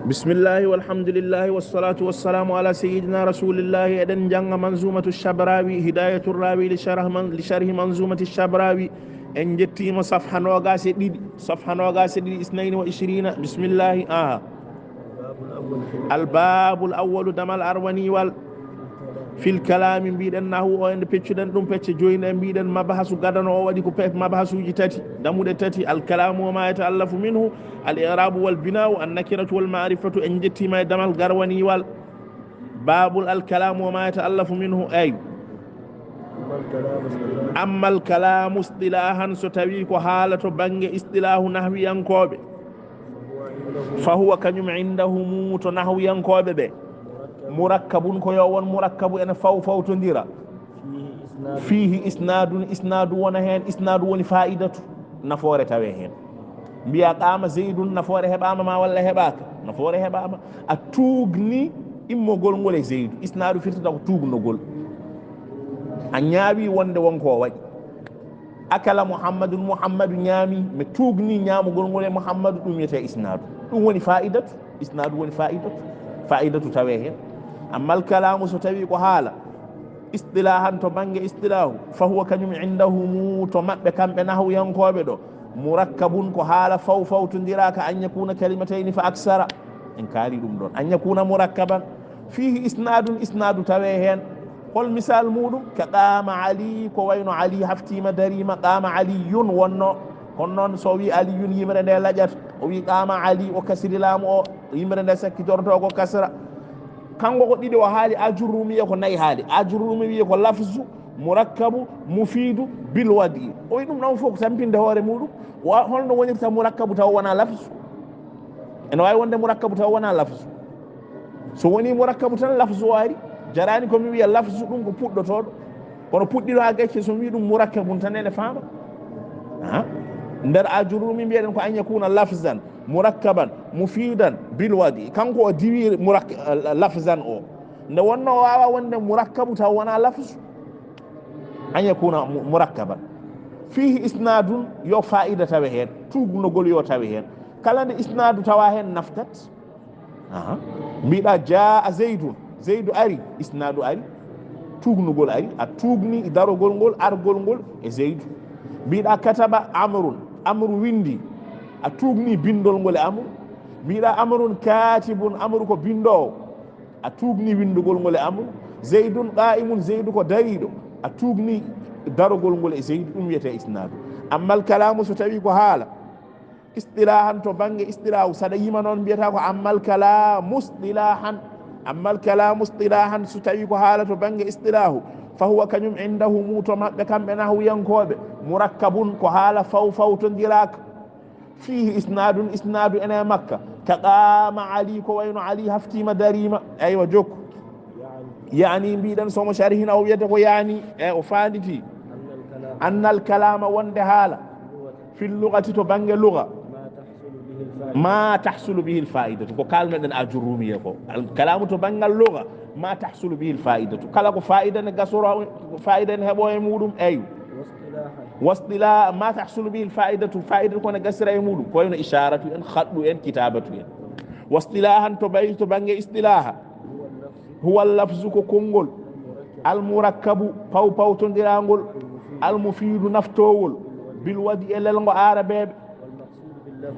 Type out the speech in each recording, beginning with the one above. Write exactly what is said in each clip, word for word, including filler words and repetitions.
Bismillahi walhamdulillahi wassalatu wassalamu ala sayyidina rasulillahi. Eɗen jannga Manzumatu Shabrawi, Hidayatur Rawi li sharh man-, li sharhi Manzumati Shabrawi. En jettiima safha noogaas e ɗiɗi, safha noogaas e ɗiɗi, isnayni wa ishrina. Bismillahi. Aha. Albabul awwalu, damal arwaniwal. Fil kalami, mbiɗen nahwu o, en peccuɗen ɗum pecce joyi. Nde mbiɗen mabhasu gadano o waɗi ko pe-, mabhasuji tati, damuɗe tati. Al kalamu wa ma yata'allafu minhu, al i'rabu wal bina'u, an nakiratu wal ma'rifatu. En jettiima e damal garwaniwal. Babul al kalamu wa ma yata'allafu minhu, ay. Amma al kalamu istilahan, so tawi ko haala to bannge istilahu nahwiyankoɓe, fa huwa, kañum, indahumu, to nahwiyankoɓe ɓe, murakkabun, ko yo won murakkabu ene faw fawtondira. Fihi isnadun, isnadu wona heen, isnadu woni fa'idatu, nafoore tawe heen. Mbiya qama Zaydun, nafoore heɓaama ma walla heɓaaka? Nafoore heɓaama. A tuugni immogol ngol e Zaydu, isnadu firtata ko tuugnogol. A ñaawi wonde won ko o waɗi. Akala Muhammadun, Muhammadu ñaami, mi tuugni ñaamugol ngol e Muhammadu, ɗum wiyetee isnadu. Ɗum woni fa'idatu, isnadu woni fa'idatu, fa'idatu tawe heen. Amma al kalamu, so tawi ko haala, istilahan, to bannge istilahu, fa huwa, kañum, indahumu, to maɓɓe kamɓe nahwiyankooɓe ɗo, murakkabun, ko haala faw fawtondiraaka, an yakuna kalimatayni fa aksara, en kaali ɗum ɗon, an yakuna murakkaban, fihi isnadun, isnadu tawe heen. Hol misal muɗum? Ka qama Ali, ko wayno Ali haftiima, dariima, qama Aliyun wonno. Kono noon, so o wi Aliyun, yimre nde laƴat, o wi qama Ali, o kasri laamu o, yimre nde sakkitoto ko kasra. Kanko ko ɗiɗi o haali, Ajurrumiya ko nayi haali. Ajurrumi wiyi ko lafzu, murakkabu, mufidu, bil wadi. O wi ɗum ɗon fof ko tampinde hoore muɗum. Wa-, holno wonirta murakkabu taw wona lafzu? Ene waawi wonde murakkabu taw wona lafzu. So woni murakkabu tan, lafzu o ari. Jarani ko mi wiya lafzu ɗum ko puɗɗotooɗo. Kono puɗɗiɗo haa gacce, so mi wi ɗum murakkabun tan, ene faama. Aha. Nder Ajurrumi mbiyeɗen ko an yakuna lafzan, murakkaban, mufidan, bil wadi. Kanko o diwi murak-, lafzan o. Nde wonno o waawa wonde murakkabu taw wona lafzu. An yakuna mu-, murakkaban. Fihi isnadun, yo fa'ida tawe heen, tuugnogol yo tawe heen. Kala nde isnadu tawa heen naftat. Aha. Mbiɗa jaa Zaydun, Zaydu ari, isnadu ari, tuugnugol ari, a tuugni darogol ngol, argol ngol e Zaydu. Mbiɗa kataba Amrun, Amru windi, a tuugni bindol ngol e Amru. Mbiɗa Amrun katibun, Amru ko bindoowo, a tuugni windugol ngol e Amru. Zaydun qa'imun, Zaydu ko dariiɗo, a tuugni darogol ngol e Zaydu, ɗum wiyetee isnadu. Amma al kalamu, so tawi ko haala, istilahan, to bannge istilahu, saɗa yima noon mbiyata ko ammal kalamu istilahan. Ammal kalamu istilahan, so tawi ko haala to bannge istilahu, fa huwa, kañum, indahumu, to maɓɓe kamɓe nahwiyankooɓe, murakkabun, ko haala faw fawtondiraaka. Fihi isnadun, isnadu ene makka, ka qama Ali, ko wayno Ali haftiima, dariima. Aywa, jokku. Yani, mbiɗen, somo sharhina, o wiyata ko yani, e o faanditi. Annal kalama, wonde haala, fil lugati, to bannge luga, ma tahsulu bihi al fa'idatu, ko kalmeɗen Ajurrumiya ko. Al kalamu to banngal luga, ma tahsulu bihi al fa'idatu, kala ko fa'ida ne gasoro, fa'ida ne heɓo e muɗum, eyi. Wastila, ma tahsulu bihi al fa'idatu, fa'ida ko ne gasira e muɗum, ko wayno isharatu en, khaddu en, kitabatu en. Wastilahan, to bay-, to bannge istilaha, huwa al lafzu, ko konngol, al murakkabu, paw pawtondirangol, al mufidu, naftowol, bil wadi, e lelngo arabeɓe.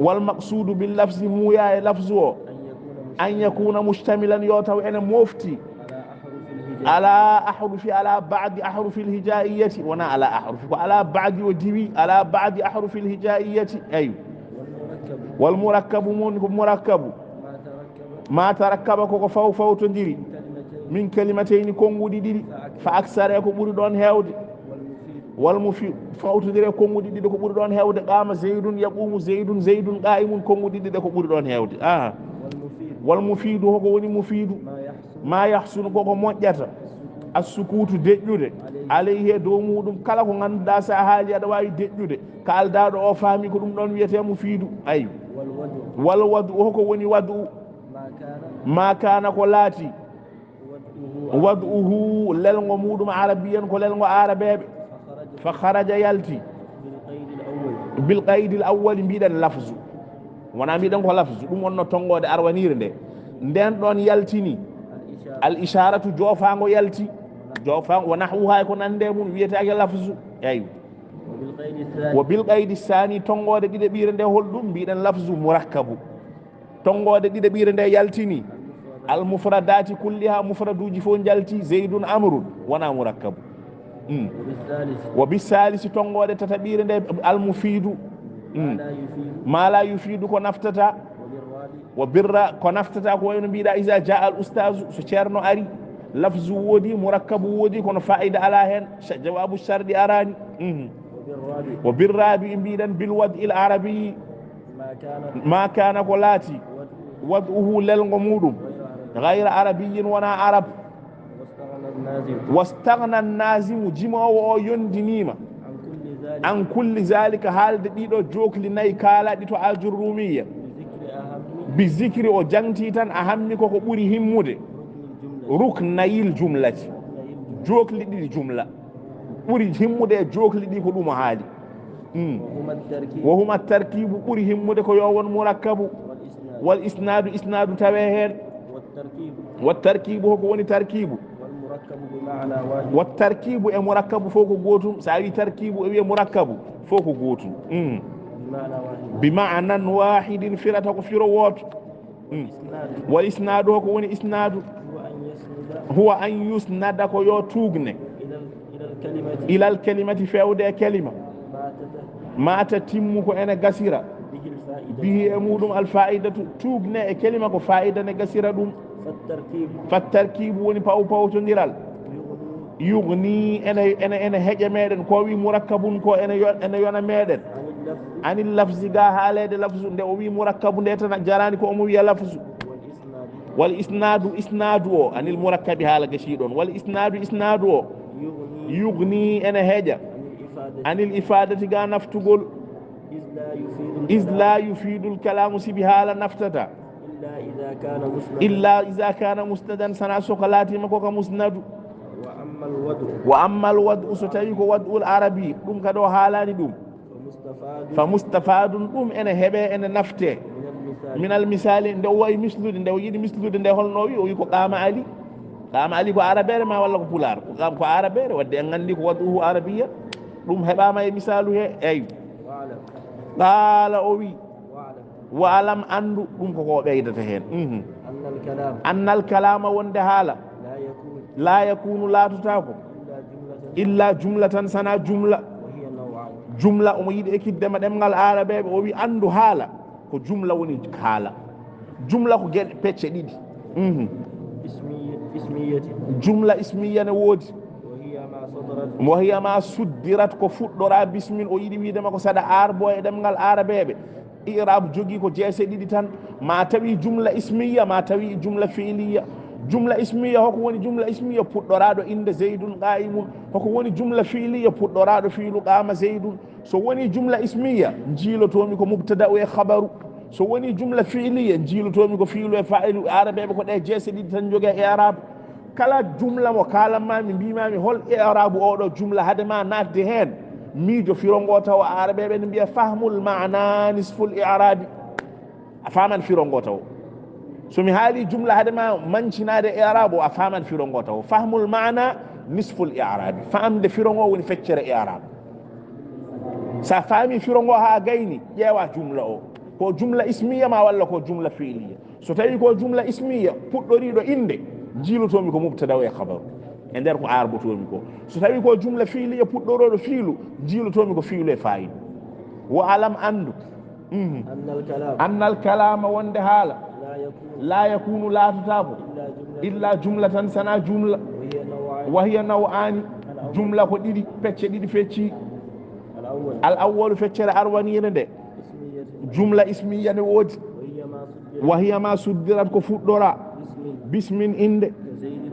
Wal maqsudu bil lafzi, muuya e lafzu o, an yakuna mustamilan, yo taw ene mofti, ala ahrufi, ala ba'di ahrufi al hijaiyati, wona ala ahrufi, ko ala ba'di o diwi, ala ba'di ahrufi al hijaiyati, eyi. Wal murakkabu, mun ko murakkabu, ma tarakkaba, koko faw fawtondiri, min kalimatayni, konnguɗi ɗiɗi, fa aksara, e ko ɓuri ɗon heewde. Wal mufi-, fawtondire konnguɗi ɗiɗi ko ɓuri ɗon heewde. Qama Zaydun, yaqumu Zaydun, Zaydun qa'imun, konnguɗi ɗiɗi ko ɓuri ɗon heewde. Aha. Wal mufidu, hoko woni mufidu? Ma yahsunu, koko moƴƴata. As sukutu, deƴƴude. Alayhi, e dow muɗum. Kala ko ngannduɗaa, sa haali, aɗa waawi deƴƴude. Ka aldaaɗo o faami ko ɗum ɗon wiyetee mufidu. Ayi. Wal wadu, hoko woni wadu? Ma kana, ko laati. Wad'uhu, lelngo muɗum arabiyan, ko lelngo arabeɓe. Fa kharaja, yalti. Bil qaydil awwali, mbiɗen lafzu. Wona mbiɗen ko lafzu, ɗum wonno tonngoode arwaniire nde. Nden ɗon yaltini. Al isharatu, joofaango yalti. Joofaango, wa nahwuha e ko nande mum, wiyetaake lafzu. Eywa. Wa bil qaydi thani, tonngoode ɗiɗaɓiire nde, hol ɗum mbiɗen lafzu murakkabu. Tonngoode ɗiɗaɓiire nde yaltini. Al mufradati kulliha, mufraduuji fof njalti, Zaydun, Amrun, wona murakkabu. Mm. Wa bis salisi, tonngoode tataɓiire nde, al mufidu. Mm. Ma la yufidu, ko naftata. Wa birra, ko naftata ko wayno mbiɗa, iza jaa al ustazu, so ceerno ari, lafzu woodi, murakkabu woodi, kono faida ala hen, sha-, jawabu shardi arani. Mhm. Wa birrabi, mbiɗen bil wad'il arabi, ma kana, ko laati, wad'uhu, lelngo muɗum, ghayra arabiyyin, wona arab. Wastaghna nazimu, jimoowo o yondiniima. An kulli zalika, haalde ɗiɗo jookli nayi kaalaɗi to Ajurrumiya. Bi zikri, o jangti tan ahammi, koko ɓuri himmude. Ruknayil jumlati, jookli ɗiɗi jumla. Ɓuri himmude e jookli ɗi ko ɗum o haali. Mm. Wa huma tarkibu, ɓuri himmude ko yo won murakkabu. Wal isnadu, isnadu tawe heen. Wa tarkibu, hoko woni tarkibu? Wa tarkibu e murakkabu fof ko gootum. So a wi tarkibu e wiye murakkabu, fof ko gootum. Mm. Bi ma'nan wahidin, firata ko firo wooto. Mm. Wal isnadu, hoko woni isnadu? Huwa an yusnada, ko yo tuugne. Ilal kalimati, fewde e kalima. Ma tatimmu, ko ene gasira. Bihi, e muɗum, al faidatu, tuugne e kalima ko faida ne gasira ɗum. Fattarkibu woni paw pawtondiral. Yugni, ene, ene, ene heƴa meɗen, ko wi murakkabun ko ene yo-, ene yona meɗen. Anil lafzi, ga haalede lafzu, nde o wi murakkabu nde tan jarani ko omo wiya lafzu. Wal isnadu, isnadu o, anil murakkabi, haala gasi ɗon. Wal isnadu, isnadu o, yugni, ene heƴa, anil ifadati, ga naftugol. Is la yufidul kalamu, sibi haala naftata. Illa iza kana musnadan, sana so ko laatima ko ka musnadu. Wa ammal wad'u, so tawi ko wad'ul arabi, ɗum kadi o haalani ɗum. Fa mustafadun, ɗum ene heɓe, ene nafte. Minal misali, nde o wayi mislude, nde o yiɗi mislude nde, holno o wi? O wi ko qama Ali. Qama Ali ko arabere ma walla ko pulaar? Ko qam-, ko arabere, wadde en nganndi ko wad'uhu arabiya. Ɗum heɓama e misalu he, eywa. Qala, o wi, wa alam, anndu, ɗum ko ko ɓeydata heen. Mhm. Annal kalama, wonde haala, la yakunu, laatotako illa jumlatan, sana jumla. Jumla omo yiɗi ekkiddema ɗemngal arabeɓe, o wi anndu haala ko jumla woni haala. Jumla ko geɗe pecce ɗiɗi. Mhm. Jumla ismiya ne woodi. Wa hiya ma suddirat, ko fuɗɗora bismin, o yiɗi wiidema ko saɗa arbo e ɗemngal arabeɓe. I'rab jogii ko jeese ɗiɗi tan, ma tawi jumla ismiya, ma tawi jumla fi'liya. Jumla ismiya, hoko woni jumla ismiya? Puɗɗoraaɗo innde Zaydun qa'imun. Hoko woni jumla fi'liya? Puɗɗoraaɗo fi'lu qama Zaydun. So woni jumla ismiya, njiilotomi ko mubtada'u e khabaru. So woni jumla fi'liya, njiilotomi ko fi'lu e fa'ilu. Arabeɓe ko ɗe jeese ɗiɗi tan njogee i'rab. Kala jumla mo kaalanmaami, mbiimaami hol i'raabu oɗo jumla, hade ma naatde heen, miijo firo ngo tawa. Arabeɓe ne mbiya, fahmul ma'na nisful i'raabi. A faaman firo ngo tawa. So mi haali jumla hade ma mancinaade i'raabu, a faaman firo ngo tawa. Fahmul ma'na nisful i'raabi. Faamde firo ngo woni feccere i'raabu. Sa faami firo ngo haa gayni, ƴeewa jumla o. Ko jumla ismiya ma walla ko jumla fi'liya? So tawi ko jumla ismiya puɗɗoriiɗo innde, njiilotomi ko mubtada e khabaru e nder ko arbotomi ko. So tawi ko jumla fi'liya puɗɗorooɗo fi'lu, njiilotomi ko fi'lu e fa'ilu. Wa alam, anndu. Mhm. Annal kalam. Annal kalama, wonde haala. La yakunu. La yakunu, laatatako. Illa jumlatan. Illa jumlatan, sana jumla. Wa hiya naw'ani. Wa hiya naw'ani. Al awwal. Jumla ko ɗiɗi, pecce ɗiɗi fecci. Al awwal. Al awwalu, feccere arwaniire nde. Ismiyatun. Jumla ismiya ne woodi. Wa hiya ma suddirat. Wa hiya ma suddirat, ko fuɗɗora. Bismin. Bismin, innde.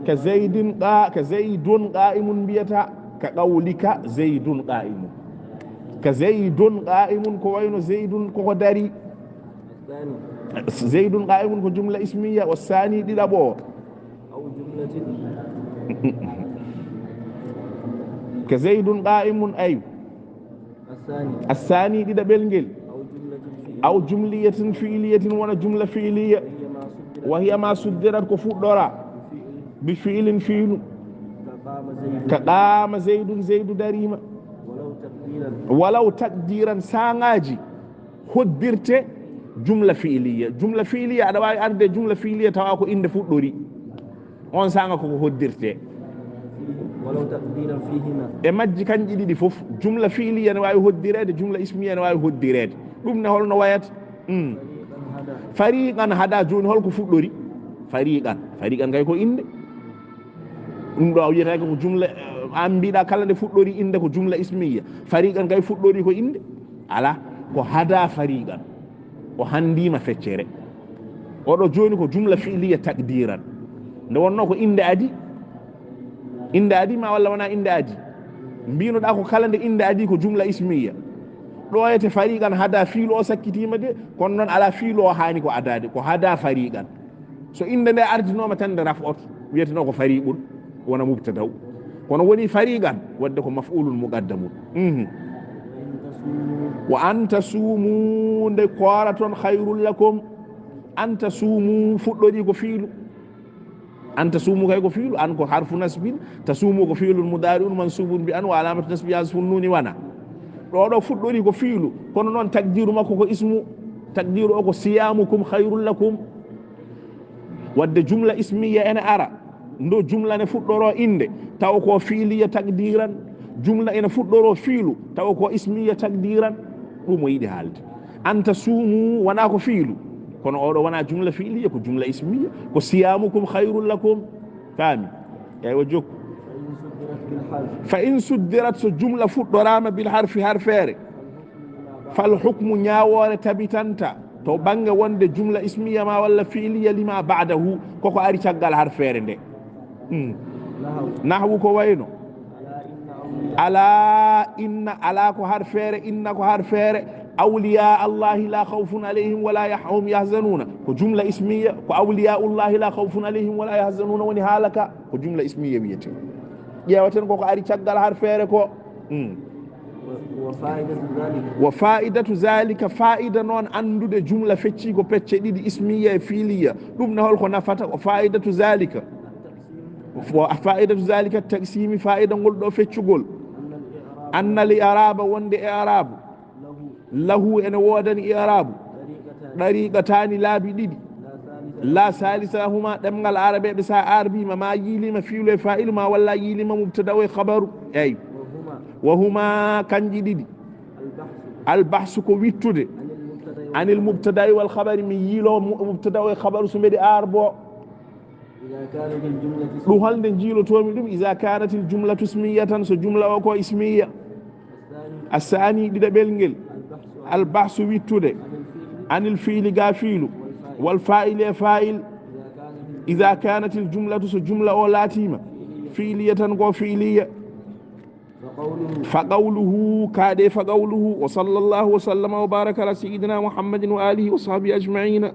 Ka zaydin. Ka zaydin qa-, ka zaydun qa'imun mbiyata. Ka qawlika zaydun qa'imun. Ka zaydun qa'imun, ko wayno zaydun koko dari. Zaydun qa'imun ko jumla ismiya. O sani, ɗiɗaɓo o. Aw jumlatin. Ka zaydun qa'imun, ay. As-sani. As-sani, ɗiɗaɓel ngel. Aw jumlatin fi'liya. Aw jumliyatin fi'liyatin, wona jumla fi'liya. Wa hiya ma suddirat, ko fuɗɗora bi fi'lin, fi'lu. Ka qama zaidun, zaidu darima. Walaw taqdiran, saŋaaji hoddirte jumla fi'liya. Jumla fi'liya, aɗa waawi arde jumla fi'liya tawa ko innde fuɗɗori. On saŋa koko hoddirte. E majji kanji ɗiɗi fof, jumla fi'liya ne waawi hoddireede, jumla ismiya ne waawi hoddireede. Ɗum ne holno wayata? Hmm. Fariqan hada, jooni holko fuɗɗori? Fariqan. Fariqan kay ko innde. Ɗum ɗo a wiyata ko jumla, eh, an mbiɗa kala nde fuɗɗori innde ko jumla ismiya. Fariqan kay fuɗɗori ko innde? Ala, ko hada fariqan. O handima feccere. Oɗo jooni ko jumla fi'liya taqdiran. Nde wonno ko innde adi. Innde adi ma walla wona innde adi? Mbinoɗa ko kala nde innde adi ko jumla ismiya. Ɗo ete fariqan hada, fiilu o sakkitima de, kono noon ala, fiilu o haani ko adade, ko hada fariqan. So innde nde ardinooma tan nde raf'oto, wiyeteno ko fariqun, wona mubtada'u. Kono woni fariqan, wadde ko maf'ulun muqaddamun. Mhm. Wa an tasumu, nde kooraton, khairul lakum. An tasumu fuɗɗori ko fiilu. An tasumu kay ko fiilu, an ko harfu nasbin, tasumu ko fiilun mudari'un mansubun bi an wa alamatu nasbi hasfun nuni wana. Ɗo ɗo fuɗɗori ko fiilu, kono noon taqdiru makko ko ismu. Taqdiru o ko siyamukum khairul lakum. Wadde jumla ismiya ene ara, ndo jumla ne fuɗɗoro innde, taw ko fi'liya taqdiran. Jumla ene fuɗɗoro fiilu, taw ko ismiya taqdiran. Ɗum o yiɗi haalde. An tasumu wona ko fiilu, kono oɗo wona jumla fi'liya, ko jumla ismiya, ko siyamukum khairul lakum. Faami? Eywa, jokku. Fa in suddirat, so jumla fuɗɗorama bil harfi, harfeere, fal hukmu, ñaawoore tabitanta to bannge wonde jumla ismiya ma walla fi'liya lima ba'dahu, koko ari caggal harfeere nde. Hmm. Nahwu, ko wayno: ala inna, ala ko harfeere, inna ko harfeere, awliya Allahi la khawfun alayhim wala yah-, hum yahzanuna, ko jumla ismiya, ko awliya Allahi la khawfun alayhim wala yahzanuna woni haala ka, ko jumla ismiya wiyete. Ƴeewaten koko ari caggal harfeere ko. Hmm. Wa fa'idatu dhalika. Wa fa'idatu dhalika, fa'ida noon anndude jumla fecci ko pecce ɗiɗi, ismiya e fi'liya. Ɗum ne holko nafata? Wa fa'idatu dhalika. Wa fa'idatu dhalika taqsimi, fa'ida ngol ɗo feccugol. Anna al i'raba, wonde i'rabu. Lahu, ene woodani i'raabu. Dariqataani, laabi ɗiɗi. La salisahuma, ɗemngal arabeɓe, sa arbima, ma yiilima fiilu e fa'ilu, ma walla yiilima mubtada o e khabaru. Eyyi. Wa huma, kanji ɗiɗi. Al bahsu, ko wittude. Anil mubtada'i wal khabari, mi yiilo mu-, mubtada o e khabaru so mbeɗi arbo. Ɗum holnde njiilotoomi ɗum? Iza kanatil jumlatu ismiyatan, so jumla o ko ismiya. Asani, ɗiɗaɓel ngel. Albahsu, wittude. Anil fi'li, ga fiilu. Wal fa'ili, e fa'il. Iza kanatil jumlatu, so jumla o laatiima fi'liyatan, ko fi'liya. Fa qawluhu, kaɗe fa qawluhu, wa sallallahu wa sallama wa baraka ala sayyidina Muhammadin wa alihi wa sahbihi ajma'ina.